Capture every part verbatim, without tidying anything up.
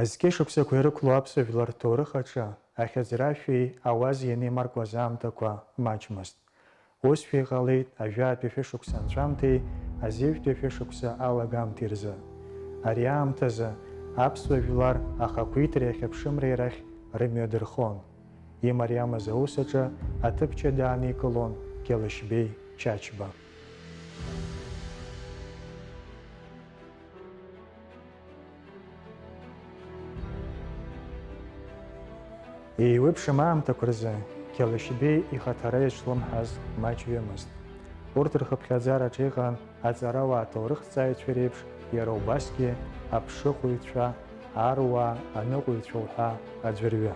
Зқьышықәсақәа ирықәлоу аԥсуа жәлар рҭоурых аҿы ахьыӡрашәеи ауази ианеимаркуаз аамҭақәа маҷмызт. Усшәа иҟалеит ажәаатәи шәышықәса анҵәамҭеи азеижәтәи шәышықәса алагамҭеи рзы. Ари аамҭазы аԥсуа жәлар ахақәиҭреи ахьыԥшымреи рахь рымҩа дырхон. Имариамыз аус аҿы аҭыԥ ҷыда ааникылон Қьалышьбеи Чачба. Еиуеиԥшым аамҭақәа рзы Қьалышьбеи ихаҭара иазҿлымҳаз маҷҩымызт. Урҭ рхыԥхьаӡараҿы иҟан аҵарауаа аҭоурыхҭҵааҩцәа реиԥш, иара убасгьы аԥшыхәыҩцәа, аруаа, аныҟәаҩцәа уҳәа аӡәырҩы.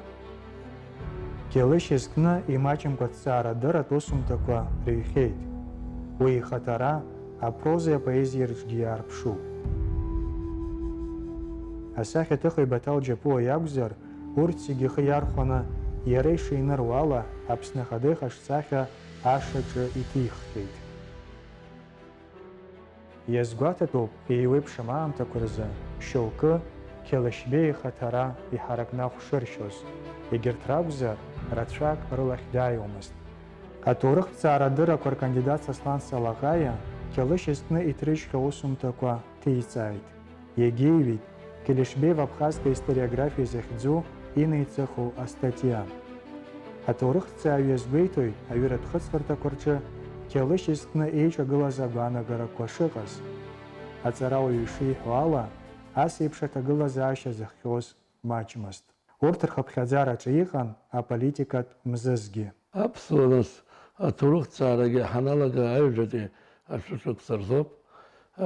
Қьалышь изкны имаҷымкәа аҭҵаарадырратә усумҭақәа рыҩхьеит. Уи ихаҭара апрозеи апоезиеи рҿгьы иаарԥшуп. Асахьаҭыхҩы Баҭал Џьапуа иакәзар, урҭ зегьы ихы иархәаны, иара ишиныруа ала, Аԥсны Ахада ихаҿсахьа ашаҿы иҭиххьеит. Иазгәаҭатәуп, еиуеиԥшым аамҭақәа рзы шьоукы Қьалышьбеи ихаҭара иҳаракны ахә шыршьоз, егьырҭ ракәзар, рацәак рылахь дааиуамызт. Аҭоурыхҭҵаарадыррақәа ркандидат Сослан Салаҟаиа Қьалышь изкны иҭрыжьхьоу усумҭақәа ҭиҵааит. Иагьиҩит Келешбеи Вабхазка историографиа захьӡу инеиҵыху астатиа. Аҭоурыхҭҵааҩ иазгәеиҭоит, аҩыратә хыҵхырҭақәа рҿы Қьалышь изкны еиҿагылаз агәаанагарақәа шыҟаз. Аҵарауаҩ ишиҳәо ала, ас еиԥш аҭагылазаашьа зыхҟьоз маҷмызт. Урҭ рхыԥхьаӡараҿы иҟан аполитикатә мзызгьы. Аԥсуа нас аҭоурыхҭҵаарагьы ҳаналага аҩбатәи ашәышықәса рзоуп.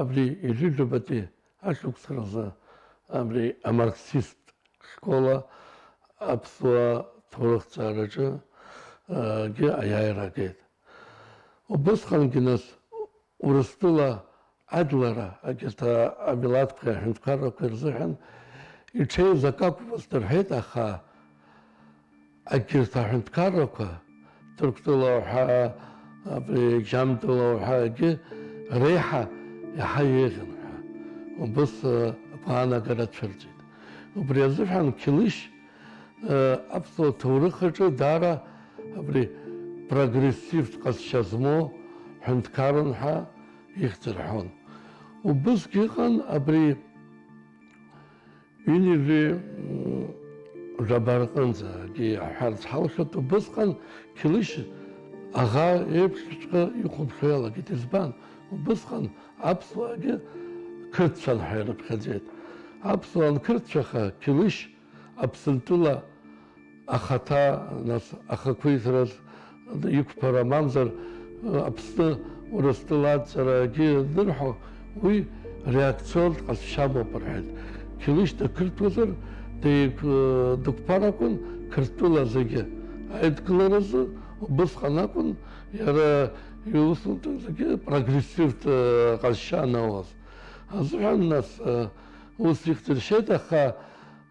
Абри ҩажәижәабатәи ашықәса рзы абри амарксисттә школа аԥсуа ҭоурыхҭҵаараҿы, ы, гьы аиааира агеит. Убысҟангьы нас Урыстәыла адлара, егьырҭ амилаҭқәеи аҳәынҭқаррақәеи рзыҳәан иҽеиз акы акәмызт рҳәеит, аха егьырҭ аҳәынҭқаррақәа, Ҭырқәтәыла уҳәа, абри Џьамтәыла уҳәа, егьи реиҳа иаҳа еиӷьын ҳәа убыс агәаанагара цәырҵит. Убри азыҳәан Қьалышь аԥсуа ҭоурых аҿы даара абри прогрессивтә ҟазшьа змоу ҳәынҭқарран ҳәа ихьӡ рҳәон. Убысгьы ыҟан абри ҩынҩажәи, мм, жәаба рҟынӡагьы иаҳҳәарц ҳалшоит, убысҟан Қьалышь аӷа еиԥшҵәҟьа ихәаԥшуа иалагеит. Избан? Убысҟан аԥсуаагьы қырҭцәан ҳәа ирыԥхьаӡеит. Аԥсуаа анқырҭцәаха, Қьалышь Аԥсынтәыла ахаҭа, нас, ахақәиҭраз иқәԥара, мамзар, Аԥсны Урыстәыла адҵарагьы анырҳәо, уи реакцион ҟазшьа амоуп рҳәеит. Қьалышь дақырҭуазар, деиқә-, дықәԥар акәын Қырҭтәыла зегьы. Аидкыларазы убысҟан акәын иара иусумҭа зегьы прогрессивтә ҟазшьа анаулаз азыҳәан, нас, ус ихьӡыршьеит, аха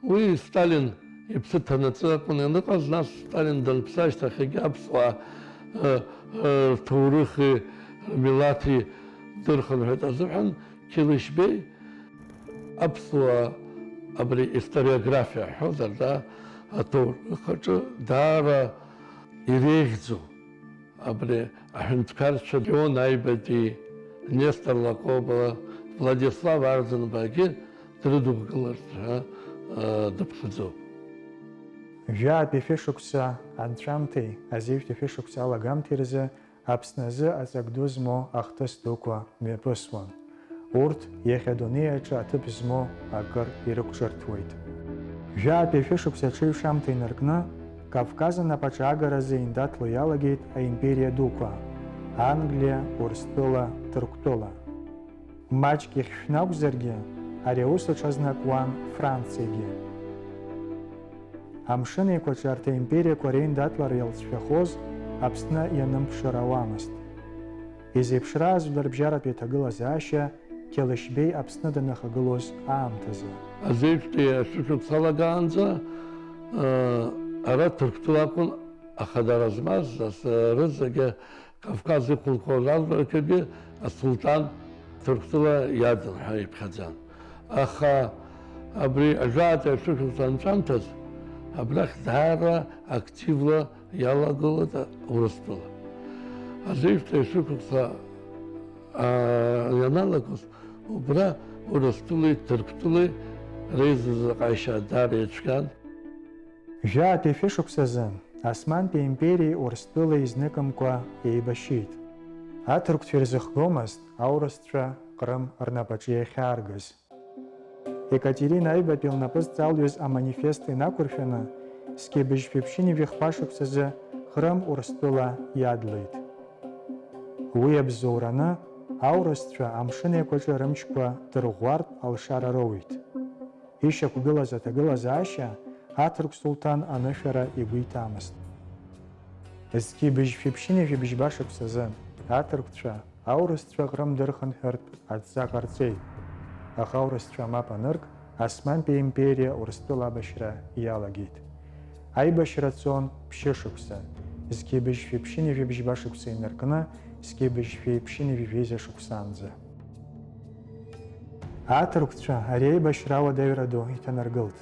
уи Сталин иԥсы ҭанаҵы акәын ианыҟаз, нас Сталин данԥсы ашьҭахь егьи аԥсуаа, ы, ы, рҭоурыхи рмилаҭи дырхынҳәит азыҳәан Қьалышьбеи аԥсуаа абри историографиа ҳҳәозар, да, аҭоурых аҿы даара иреиӷьӡоу абри аҳәынҭқарцәа Леон Аибатәи, Нестор Лакоба, Владислав Арӡынбагьы дрыдукыларц ҳәа, ыы, дыԥхьаӡоуп. Жәаатәи шәышықәса анҵәамҭеи азеижәтәи шәышықәса алагамҭеи рзы Аԥсны азы аҵак ду змоу ахҭыс дуқәа мҩаԥысуан. Урҭ иахьа адунеи аҿы аҭыԥ змоу акыр ирықәҿырҭуеит. Жәаатәи шәышықәса аҽеиҩшамҭа инаркны, Кавказ анапаҿы агаразы еиндаҭло иалагеит аимпериа дуқәа, Англиа, Урыстәыла, Ҭырқәтәыла. Маҷк ихьшәны акәзаргьы, ари аус аҽазнакуан Франциагьы. Амшын Еиқәаҿы арҭ аимпериақәа реиндаҭлара иалҵшәахоз Аԥсны ианымԥшыр ауамызт. Изеиԥшрааз жәларбжьаратә еиҭагылазаашьа Қьалышьбеи Аԥсны данахагылоз аамҭазы. Азеижәтәи ашәышықәса алагаанӡа, ыы, ара Ҭырқәтәыла акәын ахадара змаз, нас, ыы, рызегьы Кавказ иқәынхоз ажәларқәагьы асулҭан Ҭырқәтәыла иадын ҳәа иԥхьаӡан. Аха Абри ажәаатәи ашәышықәса анҵәамҭаз, абрахь даара активла иалагылоит Урыстәыла. Азеижәтәи ашәышықәса, аа, ианалагоз, убра Урыстәылеи Ҭырқәтәылеи реизазы аҟаишьа даара ицәгьан. Жәаатәи ашәышықәсазы Османтәи империеи Урыстәылеи изныкымкәа еибашьит. Аҭырқәцәа ирзыхгомызт аурысцәа Ҟрым рнапаҿы иахьааргаз. Екатерина Аҩбатәи лнапы зҵалҩыз аманифест инақәыршәаны, зқьи быжьшәи ԥшьынҩажәи хԥа шықәсазы Ҟрым Урыстәыла иадлеит. Уи абзоураны аурысцәа Амшын Еиқәаҿы рымчқәа дырӷәӷәартә алшара роуит. Ишьақәгылаз аҭагылазаашьа аҭырқә сулҭан анышәара игәы иҭамызт. Зқьи быжьшәи ԥшьынҩажәи быжьба шықәсазы аҭырқәцәа аурысцәа Ҟрым дырхынҳәыртә адҵа ҟарҵеит, аха аурысцәа мап анырк, Османтәи империа Урыстәыла абашьра иалагеит. Аибашьра цон ԥшьышықәса, зқьи быжьшәи ԥшьынҩажәи быжьба шықәса инаркны, зқьи быжьшәи ԥшьынҩажәи жәеиза шықәсанӡа. Аҭырқәцәа ари аибашьра ауадаҩра ду иҭанаргылт.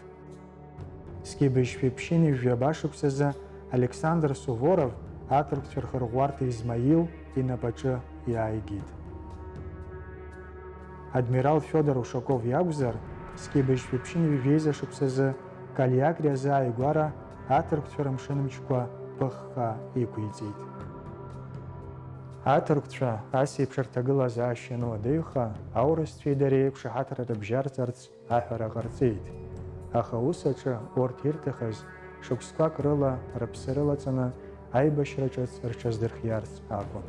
Зқьи быжьшәи ԥшьынҩажәи жәаба шықәсазы Александр Суворов аҭырқәцәа рхырӷәӷәарҭа Измаил инапаҿы иааигеит. Адмирал Федор Ушаков иакәзар, зқьи быжьшәи ԥшьынҩажәи жәеиза шықәсазы Калиакри азы ааигәара аҭырқәцәа рымшын мчқәа ԥыхха иқәиҵеит. Аҭырқәцәа ас еиԥш рҭагылазаашьа ануадаҩха, аурысцәеи дареи еиқәшаҳаҭра рыбжьарҵарц аҳәара ҟарҵеит. Аха аус аҿы урҭ ирҭахыз шықәсқәак рыла рыԥсы рылаҵаны аибашьра ҿыц рҽаздырхиарц акәын.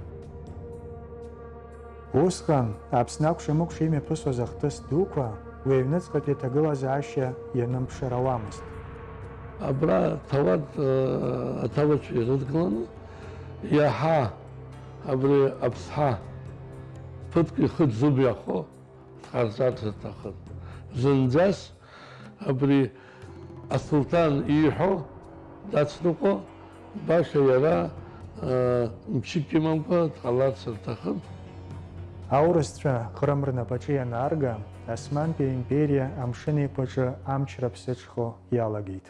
Усҟан Аԥсны акәша-мыкәша имҩаԥысуаз ахҭыс дуқәа уи аҩныҵҟатәи аҭагылазаашьа ианымԥшыр ауамызт. Абра ҭауад, э, аҭауадцәа ирыдгыланы, иаҳа абри аԥсҳа ԥыҭк ихы дзыбҩахо дҟарҵарц рҭахын. Зынӡас абри асулҭан ииҳәо дацныҟәо, баша иара, э, мчык имамкәа дҟаларц рҭахын. Аурысцәа Ҟрым рнапаҿы ианаарга, Османтәи аимпериа Амшын Еиқәаҿы амчра ԥсыҽхо иалагеит.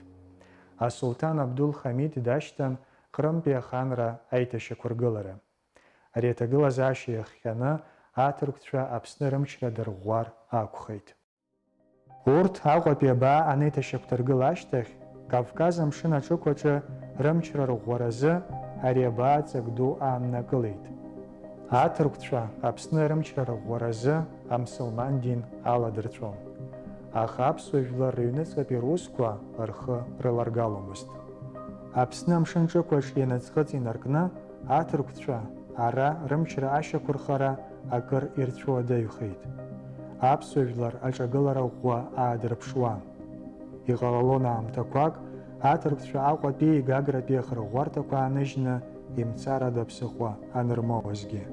Асулҭан Абдул Хамид дашьҭан Ҟрымтәи аханра аиҭашьақәыргылара. Ари аҭагылазаашьа иахҟьаны аҭырқәцәа Аԥсны рымчра дырӷәӷәар акәхеит. Урҭ Аҟәатәи абаа анеиҭашьақәдыргыла ашьҭахь, Кавказ амшын аҿықәаҿы рымчра рӷәӷәаразы ари абаа ҵак ду ааннакылеит. Аҭырқәцәа Аԥсны рымчра рӷәӷәаразы амсылман дин аладырҵәон. Аха аԥсуа жәлар рыҩныҵҟатәи русқәа рхы рыларгаломызт. Аԥсны амшын ҿықәаҿ ианыӡхыҵ инаркны, аҭырқәцәа ара рымчра ашьақәырхара акыр ирцәуадаҩхеит. Аԥсуа жәлар аҿагылара ӷәӷәа аадырԥшуан. Иҟалалон аамҭақәак, аҭырқәцәа Аҟәатәи Гагратәи ахырӷәӷәарҭақәа ааныжьны имцарада аԥсыхәа анырмоуазгьы.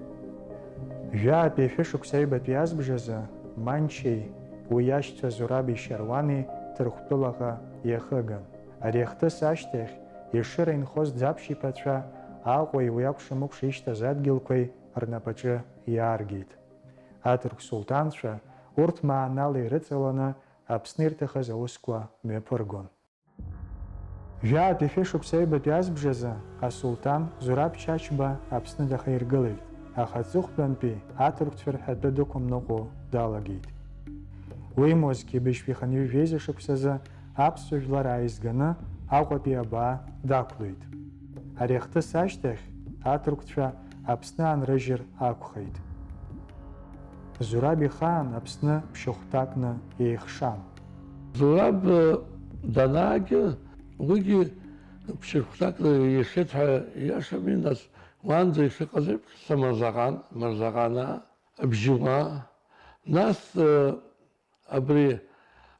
Жәаатәи ашәышықәса аҩбатәи азбжазы Манчеи уи иашьцәа Зураби Шьаруани Ҭырқәтәылаҟа иахыган. Ари ахҭыс ашьҭахь, Ешыра инхоз Ӡаԥшь иԥацәа Аҟәеи уи акәша-мыкәша ишьҭаз адгьылқәеи рнапаҿы иааргеит. Аҭырқә сулҭанцәа урҭ маанала ирыҵаланы Аԥсны ирҭахыз аусқәа мҩаԥыргон. Жәаатәи шәышықәса аҩбатәи азбжазы асулҭан Зураб Чачба Аԥсны дахаиргылеит, аха аҵыхәтәантәи аҭырқәцәа рҳәатәы дықәымныҟәо далагеит. Уи Мозқьи быжьтәи хынҩажәи жәеиза шықәсазы аԥсуа жәлар ааизганы Аҟәатәи абаа дақәлеит. Ари ахҭыс ашьҭахь аҭырқәцәа Аԥсны анрыжьыр акәхеит. Зураб ихаан Аԥсны ԥшьыхәҭакны еихшан. Зураб данаагьы, уигьы ԥшьыхәҭакны ихеит ҳәа иашами, нас, уаанӡа ишыҟаз еиԥш, Самырзаҟан, Мырзаҟанаа, Абжьуаа, нас, э, абри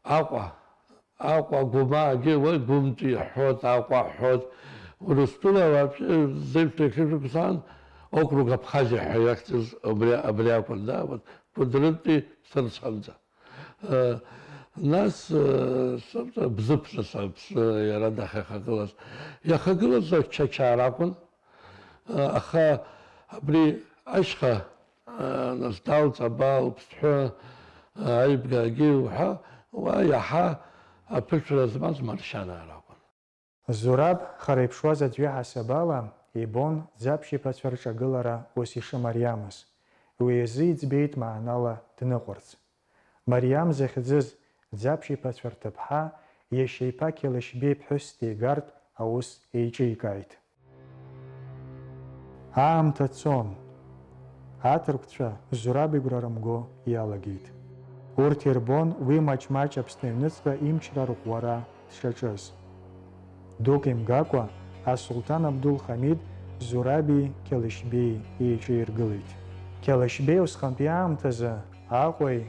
Аҟәа, Аҟәа, Гәымаагьы, уи Гәымтәи ҳҳәоит, Аҟәа ҳҳәоит. Урыстәыла вообще зеиԥш иахьышәыԥсаан, округ Абхазиа ҳәа иахьӡыз убри, абри акәын, да, вот, Кәыдрынтәи Сырцәанӡа. Э, нас, э, сырҵәа Бзыԥ, нас, Аԥсны иара дахьахагылаз. Иахагылаз Чачаа ракәын. Э, аха абри ашьха, э, нас, Далҵаба, Уԥсҭҳәа, э, Аибгагьы уҳәа, Уа иаҳа аԥышәара змаз Маршьанаа ракәын. Зураб хара иԥшуаз аӡәы иаҳасаб ала ибон Ӡаԥшь-иԥацәа рҿагылара ус ишымариамыз, уи азы иӡбеит маанала дныҟәарц. Мариам захьӡыз Ӡаԥшь-иԥацәа рҭыԥҳа иашьа иԥа Қьалышьбеи ԥҳәыс дигартә аус еиҿикааит. Аамҭа цон. Аҭырқәцәа Зураб игәра рымго иалагеит. Урҭ ирбон уи маҷ-маҷ Аԥсны аҩныҵҟа имчра арӷәӷәара дшаҿыз. Дук имгакәа, асулҭан Абдул-Хамид Зураби Қьалышьбеи еиҿаиргылеит. Қьалышьбеи усҟантәи аамҭазы Аҟәеи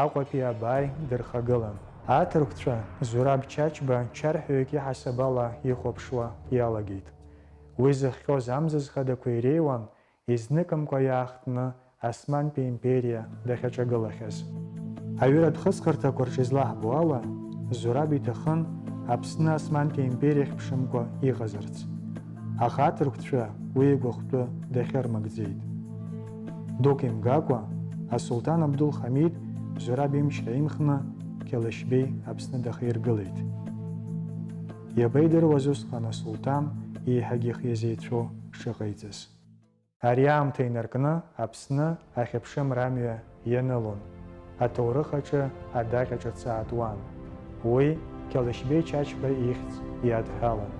Аҟәатәи абааи дырхагылан. Аҭырқәцәа Зураб Чачба чарҳәаҩык иҳасабала ихәаԥшуа иалагеит. Уи зыхҟьоз амзызхадақәа иреиуан, изныкымкәа иаахтны Османтәи империа дахьаҿагылахьаз. Аҩыратә хысхырҭақәа рҿы излаҳбо ала, Зураб иҭахын Аԥсны Османтәи империахь ԥшымкәа иҟазарц. Аха аҭырқәцәа уи игәахәтәы дахьырмыгӡеит. Дук имгакәа, асулҭан Абдул-Хамид Зураб имч ааимхны Қьалышьбеи Аԥсны дахаиргылеит. Иабаидыруаз усҟан асулҭан еиҳагьы ихы иазеицәоу шыҟаиҵаз. Ари аамҭа инаркны Аԥсны ахьыԥшымра амҩа ианылон, аҭоурых аҿы адаҟьа ҿыц аатуан. Уи Қьалышьбеи Чачба ихьӡ иадҳәалан.